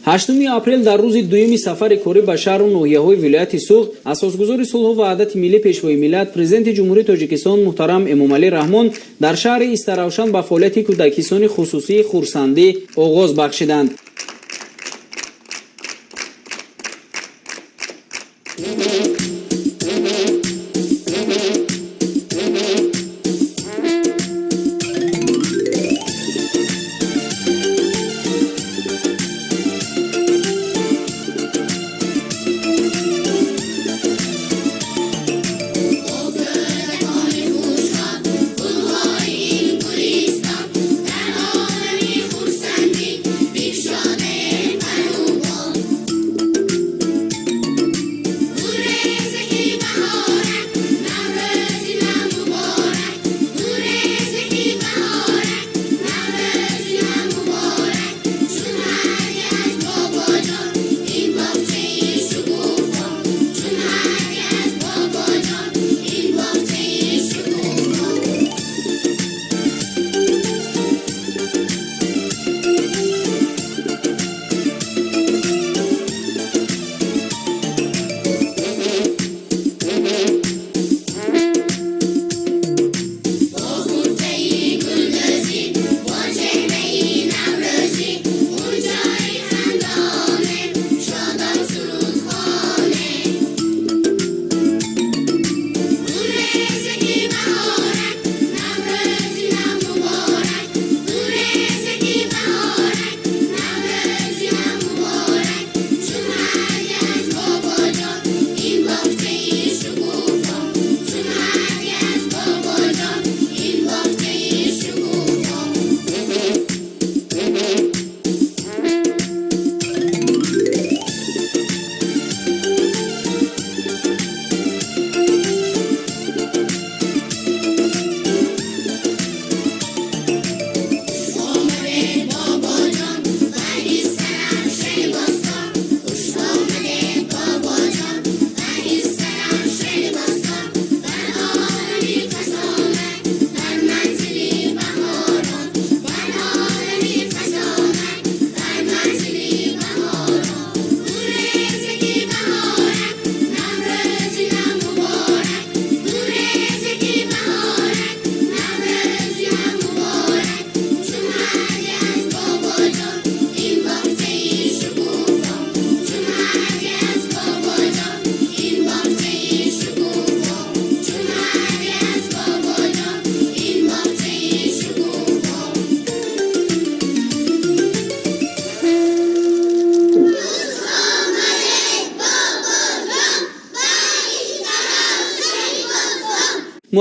8 апрел дар рӯзи дуюми сафари корӣ ба шаҳру ноҳияҳои вилояти Суғд асосгузори сулҳу ваҳдати миллӣ, Пешвои миллат, Президенти Ҷумҳурии Тоҷикистон муҳтарам Эмомалӣ Раҳмон дар шаҳри Истаравшан ба фаъолияти кӯдакистони хусусии Хурсандӣ оғоз бахшиданд.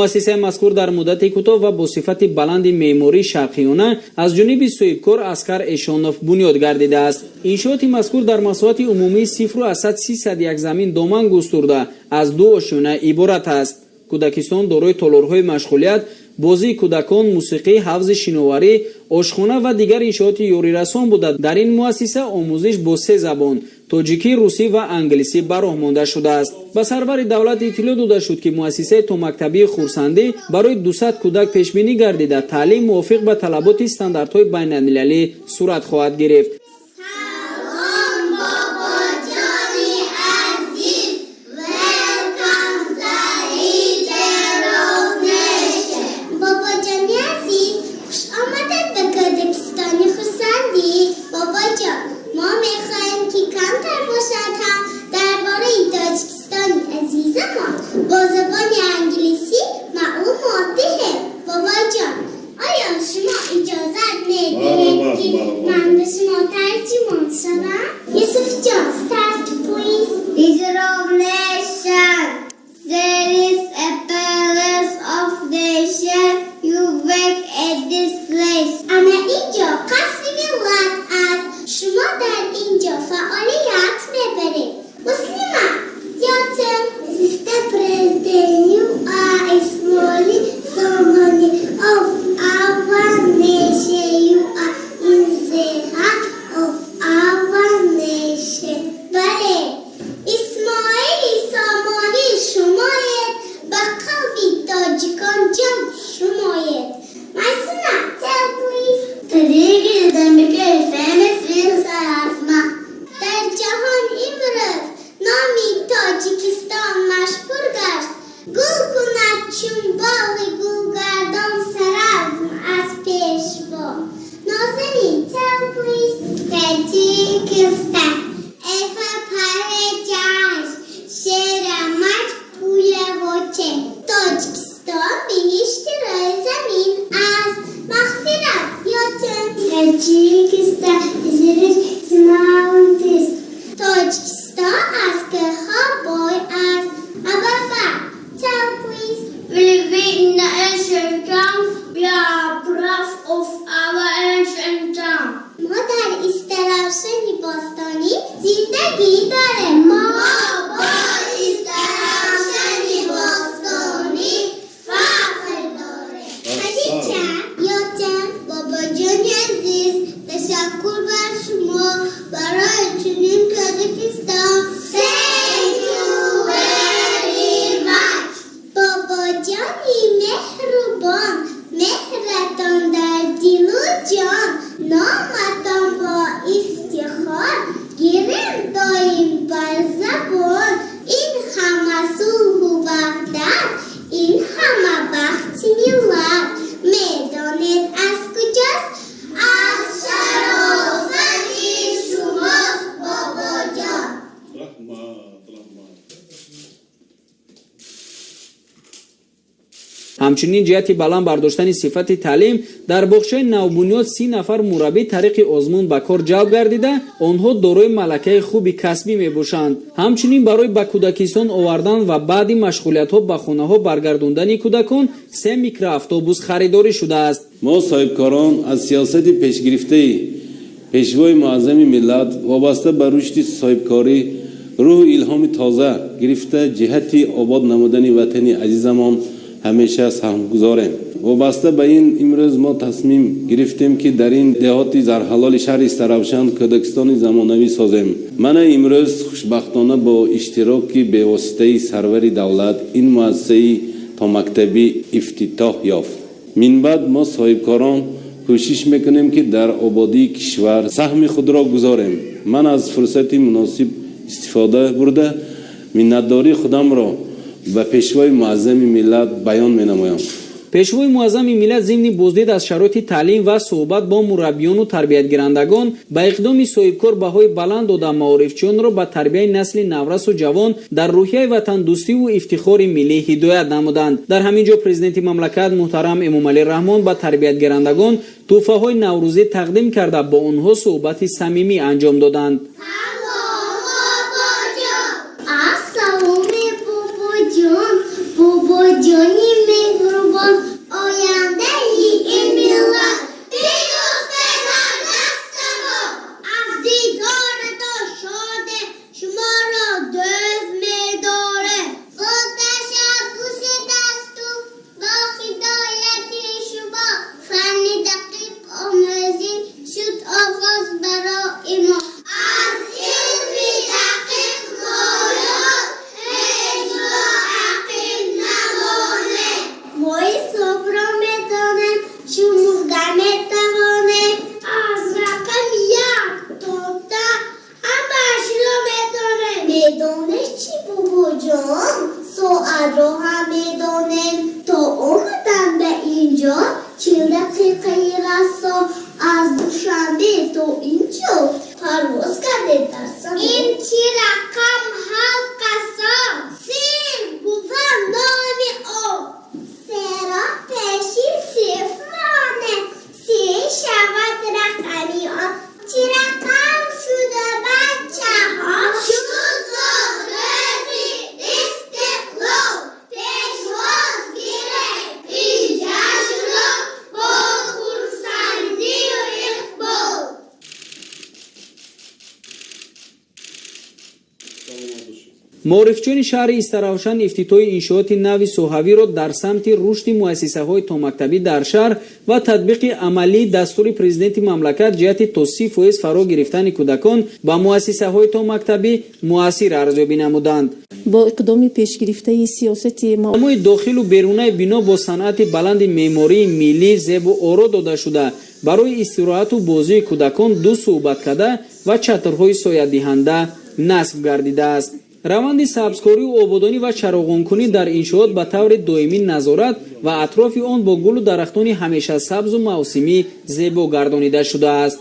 Муассисаи мазкур дар муддати кӯтоҳ ва бо сифати баланди меъмории шарқиёна аз ҷониби соҳибкор Аскар Эшонов бунёд гардидааст. Иншооти мазкур дар масоҳати умумии 0,31 замин доман густурда аз ду ошёна иборат аст. Кӯдакистон дорои толорҳои машғулият, бозии кӯдакон, мусиқӣ, ҳавзи шиноварӣ, ошхона ва дигар иншооти ёрирасон буда, дар ин муассиса омӯзиш бо се забон тоҷикӣ, русӣ ва англисӣ ба роҳ монда шудааст. Ба сарвари давлат иттилоъ дода шуд, ки муассисаи томактабии Хурсандӣ барои 200 кӯдак пешбинӣ гардида, таълим мувофиқ ба талаботи стандартҳои байналмилалӣ сурат хоҳад гирифт. Салом, бобоҷони азиз! Welcome the leader of nation. Бобоҷони азиз, хуш омадед ба кӯдакистони Хурсандӣ. Бобоҷон, мо мехоҳем, ки камтар бошад ҳам дар бораи Тоҷикистони азизамон бо забони англисӣ маълумот диҳем. Бобоҷон, оё шумо иҷозат медиҳед, ки ман ба шумо тарҷумон шавам? Юсуфҷон, start, please. Leader of nation, there is a palace of nation. You work at this place. Ана инҷо қасри миллат аст. Шумо дар инҷо фаъолият мебаред. Муслима, your turn. Mr. President, you are a small somebody of our nation. You are in the heart of our Тоҷикистон. A for paradise, шерамад пулавоче. Тоҷикистон биҳишти рӯи замин аст. Мағфират ётем. Tajikistan is rich mountains. Тоҷикистон аз кӯҳҳо бой аст. Абаба, tell please. We live in the ancient town. We are proud of our ancient town. Мо дар Истаравшани бостонӣ зиндагӣ дорем. Мо бо Истаравшани бостонӣ фахр дорем. Хадича, ётем, бобоҷони азиз, ташаккур бар шумо барои чунин Тоҷикистон. Thank you very much. Бобоҷони меҳрубон, меҳратон дар дилу ҷон, номатон бо ифтихор гирем доим бар забон. Ин ҳама сулҳу ваҳдат, ин ҳама бахти миллат. Медонед, аз куҷост? Аз шарофати шумост, бобоҷон. Раҳмат, раҳмат. Ҳамчунин, ҷиҳати баланд бардоштани сифати таълим дар боғчаи навбунёд 30 нафар мураббӣ тариқи озмун ба кор ҷалб гардида, онҳо дорои малакаи хуби касбӣ мебошанд. Ҳамчунин, барои ба кӯдакистон овардан ва баъди машғулиятҳо ба хонаҳо баргардондани кӯдакон се микроавтобус харидорӣ шудааст. Мо, соҳибкорон, аз сиёсати пешгирифтаи Пешвои Муаззами миллат вобаста ба рушди соҳибкорӣ рӯҳу илҳоми тоза гирифта, ҷиҳати обод намудани ватани азизамон ҳамеша саҳмгузорем. Вобаста ба ин, имрӯз мо тасмим гирифтем, ки дар ин деҳоти зарҳалоли шаҳри Истаравшан кӯдакистони замонавӣ созем. Мана имрӯз хушбахтона бо иштироки бевоситаи сарвари давлат ин муассисаи томактабӣ ифтитоҳ ёфт. Минбаъд мо, соҳибкорон, кӯшиш мекунем, ки дар ободии кишвар саҳми худро гузорем. Ман аз фурсати муносиб истифода бурда, миннатдории худамро ба Пешвои Муаззами миллат баён менамоям. Пешвои Муаззами миллат зимни боздид аз шароити таълим ва суҳбат бо мураббиёну тарбиятгирандагон ба иқдоми соҳибкор баҳои баланд дода, маорифчиёнро ба тарбияи насли наврасу ҷавон дар рӯҳияи ватандӯстиву ифтихори миллӣ ҳидоят намуданд. Дар ҳамин ҷо Президенти мамлакат муҳтарам Эмомалӣ Раҳмон ба тарбиятгирандагон тӯҳфаҳои наврӯзӣ тақдим карда, бо онҳо суҳбати самимӣ анҷом доданд. Салом, бобоҷон! Ассаломе, бобоҷон! Бобоҷони меҳрубон, ояндаи ин миллат бигуфтедам дастамо. Аз дидоратон шоде, шуморо дӯст медорем. Бо ташаббуси дасту бо ҳидояти шумо фанни дақиқ омӯзӣ шуд оғоз барои мо. Аз илми дақиқ моёт ҳеҷ гоҳ ақиб намонем. Мо ҳисобро медонем, шумурда метавонем. Аз рақами як то 10 ҳамаашро медонем. Медонед чӣ, бобоҷон? Соатро ҳам медонем. То омадан ба инҷо 40 дақиқаи расо. Аз Душанбе то инҷо парвоз кардем дар само. Ин чӣ рақам ҳалқасо? Сир бува номи ӯ. Серо пеши сифр монем, се шавад рақами он. Чӣ рақам шуда, бачаҳо? Шуд рӯзи истиқлол. Пешвоз гирем ин ҷашнро бо хурсандию иқбол. Саломат бошед. Маорифчиёни шаҳри Истаравшан ифтитоҳи иншооти нави соҳавиро дар самти рушди муассисаҳои томактабӣ дар шаҳр ва татбиқи амалии дастури Президенти мамлакат ҷиҳати то 30% фаро гирифтани кӯдакон ба муассисаҳои томактабӣ муассир арзёбӣ намуданд. Бо иқдоми пешгирифтаи сиёсати Тамоми дохилу берунаи бино бо санъати баланди меъмории миллӣ зебу оро дода шуда, барои истироҳату бозии кӯдакон ду суҳбаткада ва чатрҳои соядиҳанда насб гардидааст. Раванди сабзкорию ободонӣ ва чароғонкунӣ дар иншоот ба таври доимӣ назорат ва атрофи он бо гулу дарахтони ҳамешасабзу мавсимӣ зебо гардонида шудааст.